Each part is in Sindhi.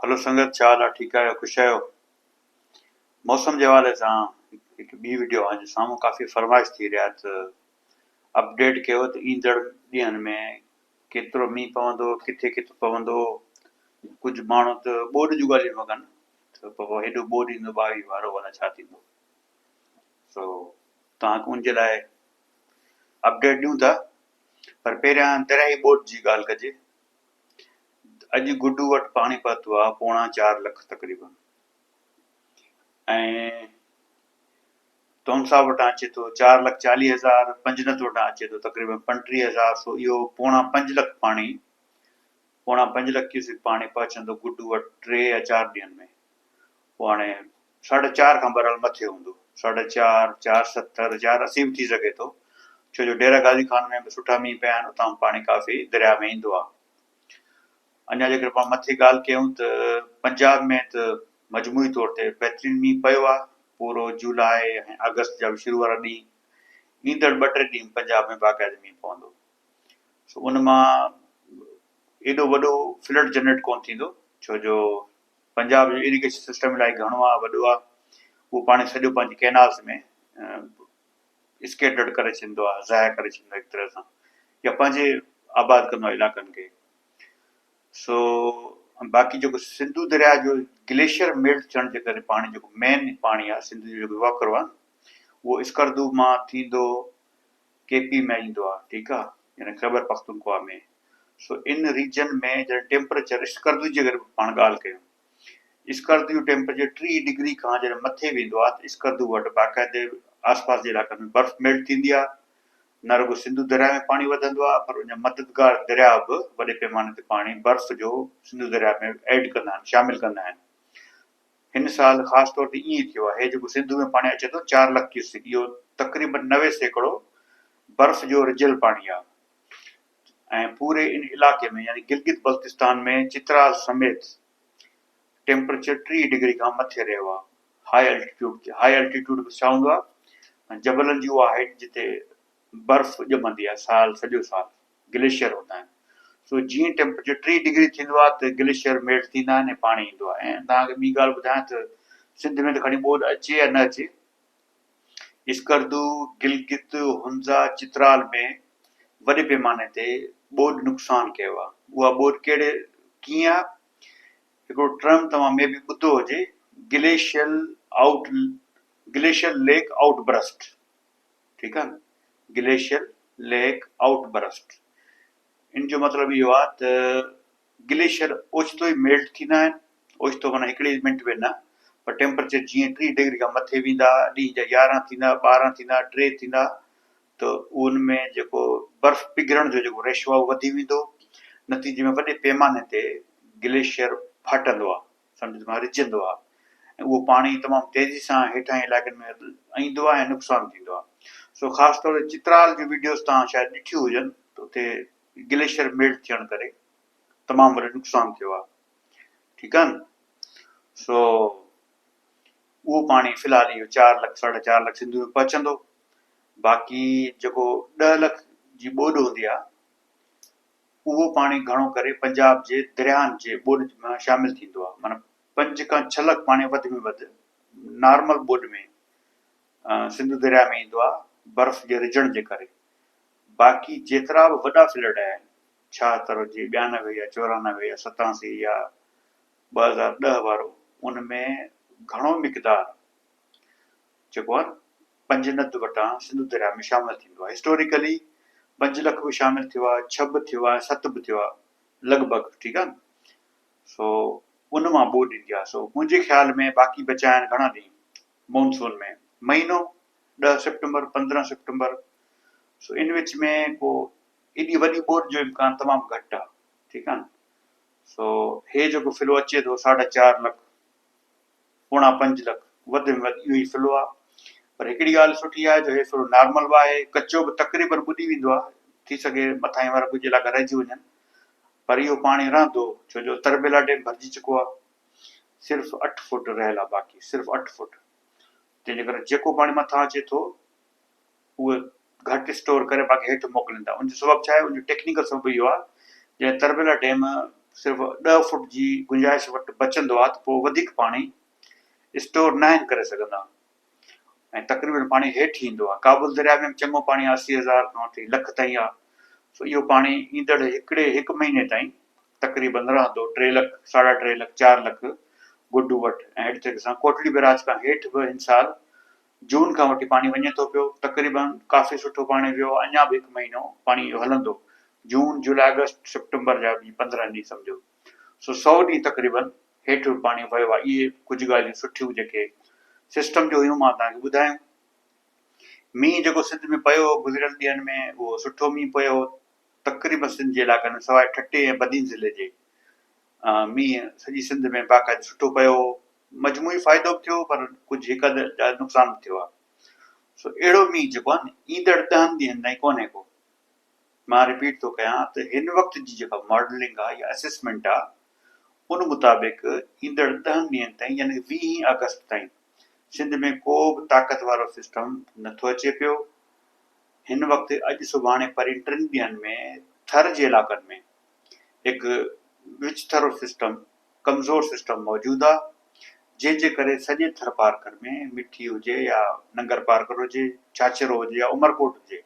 هلو سنگت ڇا حال آ ٺيڪ آهيو خوش آهيو موسم جي حوالي سان هڪ ٻي وڊيو اوهان جي سامهون ڪافي فرمائش ٿي رهي آهي ته اپڊيٽ ڪيو ته ايندڙ ڏينهن ۾ ڪيترو مينهن پوندو ڪٿي ڪٿي پوندو ڪجهه ماڻهو ته ٻوڏ جون ڳالهيون پيا ڪن ته بابا هيڏو ٻوڏ ايندو 22 وارو الائي ڇا ٿيندو سو توهان کي ان جي لاء اپڊيٽ ڏيون ٿا پر پهريان درياهي ٻوڏ جي ڳالهه ڪجي اڄ گڊو وٽ پاڻي پهتو آ پوڻا چار لک تقريبن ۽ تونسا وٽان اچي ٿو 4,40,000، پنجنت وٽان اچي ٿو تقريبن 35,000، سو اهو پوڻا پنج لک پاڻي، 4.75 لک ڪيوسڪ پاڻي پهچندو گڊو وٽ 3 يا 4 ڏينهن ۾. پوء هاڻي ساڍا چار کان بهرحال مٿي هوندو، ساڍا چار، چار ستر، چار اسي به ٿي سگهي ٿو، ڇو جو ڊيرا غازي خان ۾ به سٺا مينهن پيا آهن، اتان به پاڻي ڪافي درياء ۾ ايندو آهي. اڃا جيڪڏهن پاڻ مٿي ڳالهه ڪيون ته پنجاب ۾ ته مجموعي طور تي بهترين مينهن پيو آهي، پورو جولاء ۽ آگسٽ جا به شروع وارا ڏينهن، ايندڙ ٻه ٽي ڏينهن پنجاب ۾ باقاعده مينهن پوندو، سو ان مان ايڏو وڏو فلڊ جنريٽ ڪونه ٿيندو، ڇو جو پنجاب جو اريگيشن سسٽم الاهي گهڻو آهي، وڏو آهي، اهو پاڻي سڄو پنهنجي ڪينالز ۾ اسڪيٽرڊ ڪري ڇڏيندو آهي، ضايع ڪري ڇڏيندو آهي هڪ طرح سان يا پنهنجي آباد ڪندو آهي علائقن کي. سو باقي جيڪو سنڌو درياء جو گليشيئر ميلٽ ٿيڻ جي ڪري پاڻي جيڪو مين پاڻي آهي سنڌو جو جيڪو وهڪرو آهي اهو اسڪردو مان ٿيندو ڪي پي ۾ ايندو آهي، ٺيڪ آهي، يعني خيبر پختونخوا ۾. سو ان ريجن ۾ جڏهن ٽيمپريچر اسڪردو جي اگر پاڻ ڳالهه ڪيون، اسڪردو جو ٽيمپريچر 30 ڊگري کان جڏهن مٿي ويندو آهي ته اسڪردو وٽ باقاعدي آس پاس جي علائقن ۾ برف ميلٽ ٿيندي آهي. نه رڳو سنڌو درياء ۾ پاڻي وڌندو آهي پر ان جا مددگار درياء به وڏي پيماني تي پاڻي برف جو سنڌو درياء ۾ ايڊ ڪندا آهن، شامل ڪندا آهن. هن سال خاص طور تي ائين ٿيو آهي، جيڪو سنڌو ۾ پاڻي اچي ٿو 4 لک ڪيوسڪ، اهو تقريبن 90% برف جو رجيل پاڻي آهي ۽ پوري ان علائقي ۾ يعني گلگت بلتستان ۾ چترال سميت ٽيمپريچر 30 ڊگري کان مٿي رهيو آهي. هاء الٽيٽيوڊ تي، هاء الٽيٽيوڊ به ڇا هوندو آهي؟ جبلن جي اها هائيٽ جتي برف ڄمندي آهي سال سڄو سال گليشيئر هوندا آهن سو جيئن ٽيمپريچر 30 ڊگري ٿيندو آهي ته گليشيئر ميلٽ ٿيندا آهن ۽ پاڻي ايندو آهي ۽ توهان کي ٻي ڳالهه ٻڌايان ته سنڌ ۾ ته کڻي ٻوڏ اچي يا نه اچي اسڪردو، گلگت، هنزا، چترال ۾ وڏي پيماني تي ٻوڏ نقصان ڪيو آهي اها ٻوڏ ڪهڙي ڪيئن آهي هڪڙو ٽرم توهان مي بي ٻڌو هجي glacial out glacial lake out burst ٺيڪ آ نه گليشيئر ليڪ آئوٽ برسٽ ان جو مطلب اهو آ ته گليشيئر اوچتو ئي ميلٽ ٿيندا آهن، اوچتو معنيٰ هڪڙي منٽ ۾ نه پر ٽيمپريچر جيئن 30 ڊگري کان مٿي ويندا، ڏينهن جا 11 ٿيندا، 12 ٿيندا، 3 ٿيندا ته ان ۾ جيڪو برف پگهرڻ جو جيڪو ريشو آ اهو وڌي ويندو، نتيجي ۾ وڏي پيماني تي گليشيئر ڦاٽندو آ. سمنڊ مان رجندو آهي ۽ اهو پاڻي تمام تيزي سان هيٺاهين علائقن ۾ ايندو آهي ۽ نقصان ٿيندو آهي. سو خاص طور تي چترال جون وڊيوز توهان شايد ڏٺيون هجن ته اتي گليشيئر ميلٽ ٿيڻ ڪري تمام وڏو نقصان ٿيو آهي. ٺيڪ آهي نه. سو اهو پاڻي في الحال اهو 4 لک ساڍا چار لک سنڌو ۾ پهچندو. باقي جيڪو 10 لک جي ٻوڏ هوندي آهي اهو پاڻي گهڻو ڪري پنجاب جي درياهن جي ٻوڏ ۾ شامل ٿيندو آهي معنيٰ 5 کان 6 لک پاڻي وڌ ۾ وڌ نارمل ٻوڏ ۾ سنڌو درياهه ۾ ايندو آهي برف جي رجڻ جي ڪري. باقي جيترا به وڏا فلڊ آهن 76 هجي، 92 يا 94 يا 87 يا 2010 وارو ان ۾ گهڻو مقدار جيڪو آهي پنجند وٽان سنڌو درياء ۾ شامل ٿيندو آهي. هسٽوريڪلي 5 لک به شامل ٿيو آهي، 6 به ٿيو آهي ۽ 7 به ٿيو آهي لڳ ڀڳ ٺيڪ آهي نه. سو ان مان ٻوڏ ايندي آهي. سو منهنجي خيال ۾ باقي بچيا آهن گهڻا ڏينهن مونسون ۾ مهينو 10 سيپٽمبر 15 سيپٽمبر سو ان وچ ۾ ڪو ايڏي وڏي ٻوڏ جو امڪان تمام گهٽ آهي ٺيڪ آهي نه. سو هي جيڪو فلو اچي ٿو ساڍا چار لک پوڻا پنج لک وڌ ۾ وڌ اهو ئي فلو آهي پر هڪڙي ڳالهه سٺي آهي جو هي فلو نارمل به آهي ڪچو به تقريبن ٻڏي ويندو آهي ٿي سگهي مٿانهين وارا ڪجهه علائقا رهجي وڃن پر اهو پاڻي رهندو ڇو جو تربيلا ڊيم ڀرجي چڪو آهي صرف 8 فوٽ رهيل آهي باقي صرف 8 فوٽ تنهن جي ڪري جيڪو پاڻي مٿان اچي ٿو اهو گهٽ اسٽور ڪري باقي هيٺ موڪلين ٿا ان جو سبب ڇا آهي ان جو ٽيڪنيڪل سبب اهو آهي جڏهن تربيلا ڊيم صرف ڏهه فوٽ جي گنجائش وٽ بچندو آهي ته پوء وڌيڪ پاڻي اسٽور ناهن ڪري سگهندا ۽ تقريبن پاڻي هيٺ ايندو آهي. ڪابل درياء ۾ به چڱو پاڻي آهي 80,000 کان وٺي لک تائين آهي سو اهو پاڻي ايندڙ هڪڙي هڪ مهيني تائين تقريبن رهندو ٽي لک ساڍا ٽي لک چار لک گڊو وٽ ۽ اهڙي طريقي سان ڪوٽڙي بئراج کان هيٺ به هن سال جون کان وٺي پاڻي وڃي ٿو پيو تقريبن ڪافي سٺو پاڻي ويو آهي اڃا به هڪ مهينو پاڻي اهو هلندو جون جولاء آگسٽ سيپٽمبر جا به 15 ڏينهن سمجهو سو سئو ڏينهن تقريبن هيٺ به پاڻي ويو آهي. اهي ڪجهه ڳالهيون سٺيون جيڪي سسٽم جو هيون مان توهان کي ٻڌايون. مينهن جيڪو سنڌ ۾ پيو هو گذريل ڏينهن ۾ اهو سٺو مينهن پيو هو. تقريبن سنڌ جي علائقن ۾ سواء ٺٽي ۽ بدين ضلعي جي مينهن سڄي سنڌ ۾ باقاعدي سٺو پيو هو. مجموعي فائدو به ٿيو پر ڪجهه هڪ اڌ جاء نقصان به ٿيو آهي. سو اهڙو مينهن جيڪو آهي نه ايندڙ ڏهن ڏينهن تائين ڪونهي ڪو. مان رپيٽ ٿو ڪيان ته هن وقت جي جيڪا ماڊلنگ آهي يا اسيسمينٽ آهي ان مطابق ايندڙ ڏهن ڏينهن تائين يعني ويهين آگسٽ تائين سنڌ ۾ ڪو به طاقت وارو سسٽم نٿو اچي پيو. هن وقت اڄ سڀاڻي پرين ٽن ڏينهن ۾ ٿر جي علائقن ۾ هڪ وچٿرو سسٽم ڪمزور سسٽم موجود آهي جنهن جي ڪري سڄي ٿرپارڪر ۾ مٺي هجي يا ننگرپارڪر هجي ڇاڇرو هجي يا عمرڪوٽ هجي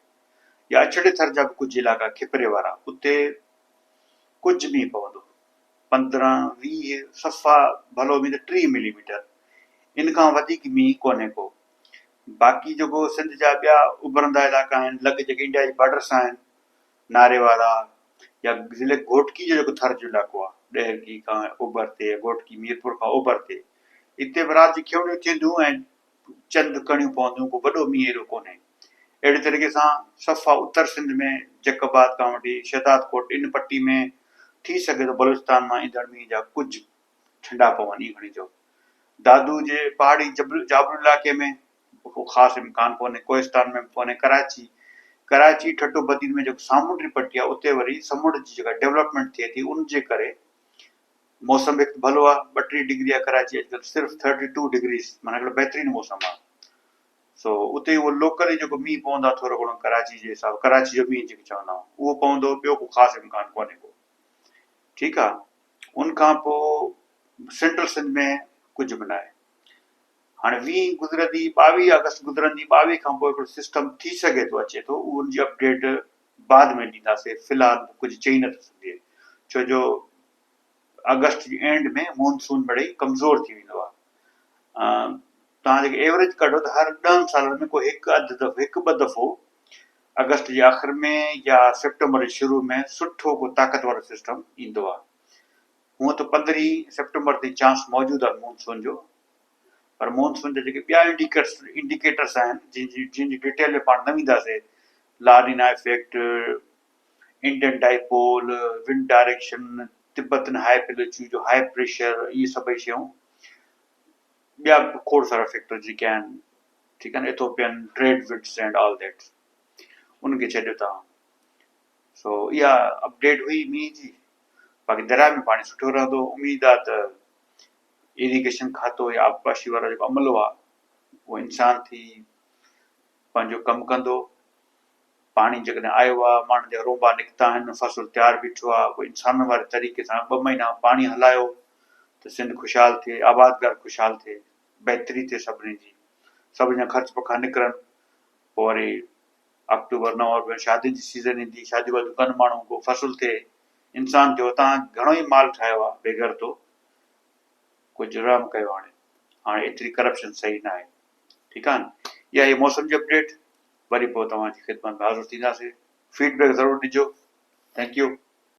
يا اڇڙي ٿر جا به ڪجهه علائقا کپري وارا اتي ڪجهه مينهن پوندو 15 20 صفا ڀلو مينهن ته 30 ملي ميٽر ان کان وڌيڪ مينهن ڪونهي ڪو باقي جيڪو سنڌ جا ٻيا اڀرندا علائقا آهن لڳ جيڪي انڊيا جي بارڊر سان آهن ناري وارا يا ضلعي گهوٽڪي جو جيڪو ٿر جو علائقو آهي ڏهرڪي کان اوڀر تي يا گهوٽڪي ميرپور کان اوڀر تي اتي به رات جي کيوڻيون ٿينديون ۽ چند ڪڻيون پونديون، ڪو وڏو مينهن ايڏو ڪونهي. اهڙي طريقي سان صفا اتر سنڌ ۾ جيڪب آباد کان وٺي شهداد ڪوٽ ان پٽي ۾ ٿي سگهي ٿو بلوچستان مان ايندڙ مينهن جا ڪجهه ڇنڊا پون ائين کڻي چئو. دادو جي پهاڙي جابلو علائقي ۾ به ڪو خاص امڪان ڪونهي، ڪوهستان ۾ به ڪونهي، ڪراچي، ڪراچي، ٺٽو بدين ۾ جيڪو سامونڊي پٽي آهي اتي وري سمنڊ جي جيڪا ڊولپمينٽ ٿئي ٿي ان جي ڪري موسم به هڪ ته ڀلو آ، 32 ڊگري آ ڪراچي اڄڪلهه صرف ٿرٽي ٽو ڊگريز معنيٰ هڪڙو بهترين موسم آ سو اتي اهو لوڪلي جيڪو مينهن پوندو آ ٿورو گهڻو ڪراچي جي حساب ڪراچي جو مينهن جيڪي چوندا آهيون اهو پوندو ٻيو ڪو خاص امڪان ڪونهي ڪو ٺيڪ آ ان کان پو سينٽرل سنڌ ۾ ڪجهه به ناهي هاڻي 20 گذرندي 22 آگسٽ گذرندي 22 کان پوء هڪڙو سسٽم ٿي سگهي ٿو اچي ٿو اهو ان جي اپڊيٽ بعد ۾ ڏينداسي في الحال ڪجهه چئي نٿو سگهجي ڇو جو آگسٽ جي اينڊ ۾ مونسون مڙئي ڪمزور ٿي ويندو آهي. توهان جيڪي ايوريج ڪڍو ته هر ڏهن سالن ۾ ڪو هڪ اڌ دفعو هڪ ٻه دفعو آگسٽ جي آخر ۾ يا سيپٽمبر جي شروع ۾ سٺو ڪو طاقت وارو سسٽم ايندو آهي. هونء ته 15 سيپٽمبر تائين چانس موجود آهي مونسون جو پر مونسون جا جيڪي ٻيا انڊيڪيٽرس آهن جن جي ڊيٽيل ۾ پاڻ نه وينداسي La Nina effect, Indian dipole, wind direction, Tibetan high plateau جو هاء پريشر اهي سڀئي شيون ٻيا به کوڙ سارا فيڪٽر جيڪي آهن ٺيڪ آهن Ethiopian trade winds and all that ان کي ڇڏيو توهان سو اها اپڊيٽ هئي مينهن جي باقي درياء ۾ پاڻي سٺو رهندو اميد آهي ته ايريگيشن کاتو يا آبپاشي وارو جيڪو عملو آهي اهو انسان ٿي پنهنجو ڪم ڪندو پاڻي جيڪڏهن آيو آ، ماڻهن جا رونبا نڪتا آهن، فصل تيار بيٺو آ، پوء انسانن واري طريقي سان ٻه مهينا پاڻي هلايو ته سنڌ خوشحال ٿئي، آبادگار خوشحال ٿئي، بهتري ٿئي سڀني جي، سڀني جا خرچ پکا نڪرن، پوء وري آڪٽوبر نومبر ۾ شادين جي سيزن ايندي، شاديون واديون ڪن ماڻهو، ڪو فصل ٿئي، انسان ٿيو، توهان گهڻو ئي مال ٺاهيو آ، بيغيرتو، ڪجهه رحم ڪيو هاڻي، هاڻي ايتري ڪرپشن صحيح ناهي، ٺيڪ آ نه، اها هئي موسم جي اپڊيٽ. وري پوء توهان جي خدمت ۾ حاضر ٿينداسين فيڊ بيڪ ضرور ڏجو thank you.